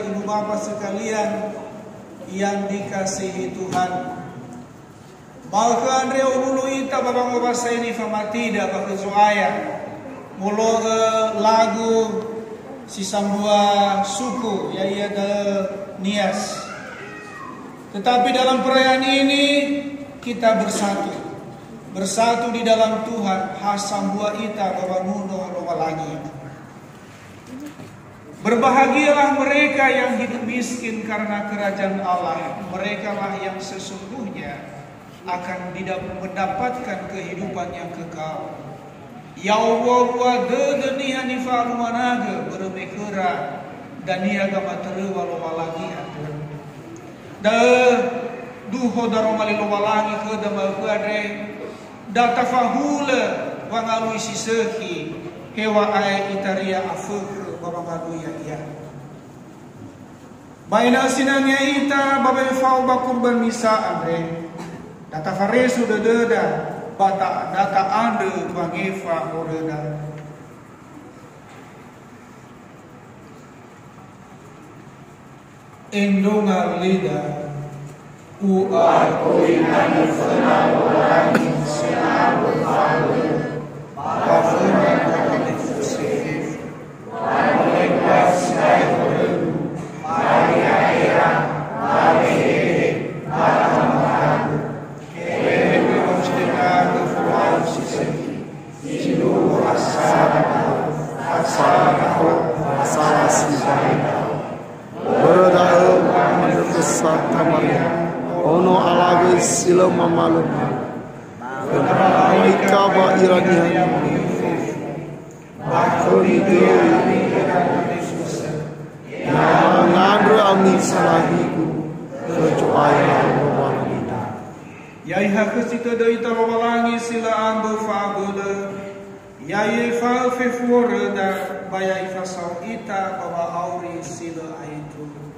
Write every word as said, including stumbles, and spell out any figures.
Ibu Bapa sekalian yang dikasihi Tuhan. Ma'ökhö andre owulo ita ba wangowasaini famatida ba khö Zo'aya. Molo'ö lagu si sambua suku, yaiya da'ö Nias. Tetapi dalam perayaan ini kita bersatu. Bersatu di dalam Tuhan, ha sambua ita ba wangundo Lowalangi. Berbahagialah mereka yang hidup miskin karena kerajaan Allah. Merekalah yang sesungguhnya akan didap-, mendapatkan kehidupan yang kekal. Ya'owua-wua dödö niha nifa'alumanagö börö me khöra dania gamatöröŵa Lowalangi andrö. Da'ö duho daroma li Lowalangi khöda ma'ökhö andre, da tafahulö wangalui si sökhi, heŵa'ae itaria afökhö ba wangalui ya'ia. Ba ena'ö sinangea ita ba wefao ba kurban misa andre, da tafaresu dödöda, ba ta-, da ta'andrö wangefa horöda. Endronga leda, u'a'oi nanö föna Lowalangi si la'andrö fa'abölö, ba föna Lowalangi föse fefu. Ba moroi sibai horögu, ba ya'era, ba wehehe, ba tamö'andrö. He ba ufenagö folau si sökhi. Sindruhu asara ndra'o, asara ndra'o, asara sibai ndra'o. Börö da'ö u'andrö khö Santa Maria, ono alawe si lö mamalö-malö. Föna awai kawa ira niha ni'ohe fefu. Ba khömi döi, ena'ö mangandrö ami salahigu khö Zo'aya Lowalanginda. Ya'ia khösi tödö ita Lowalangi si lö ambö fa'abölö, ya'ia ifa'ö fefu horöda, ba ya'ia ifasao ita ba wa'auri si lö aetu.